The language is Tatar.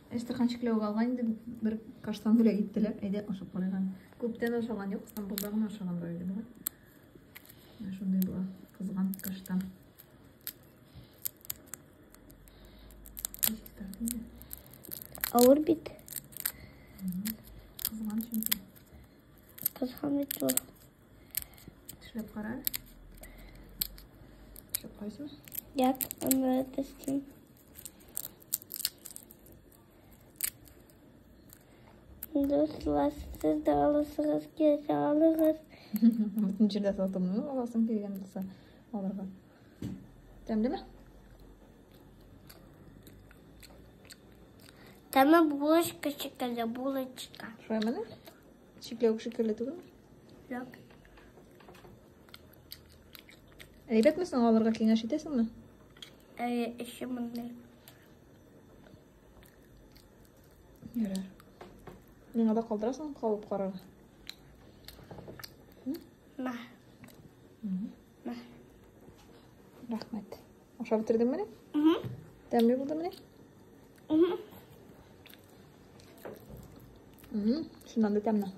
Әстерхан чикләвек алган инде, бер каштан бүләк иттеләр. Әйдә, ашап карыйк әле. Күптән ашаган юк, Стамбулда гына ашаган бар иде бугай. Менә шундый була, кызган каштан. Ничек тарт инде? Авыр бит. Кызган чөнки. Кызган бит ул. Тешләп кара. Тешләп карыйсыңмы? Як, аны тешлим. Дуслар, сез дә аласыгыз килсә алыгыз. Бөтен җирдә сатылмый, аласың килгән булса алырга. Тәмлеме? Тәме булочка шикелле, булочка. Шулаймыни? Чикләвек шикелле түгелме? Юк. Әйбәтме соң, алырга киңәш итәсеңме? Әйе, эче мондый. Ярар. Миңа да калдырасың кабып карарга. Мә. Мә. Рәхмәт. Ашап бетердеңмени? Тәмле булдымыни? Чыннан да тәмле.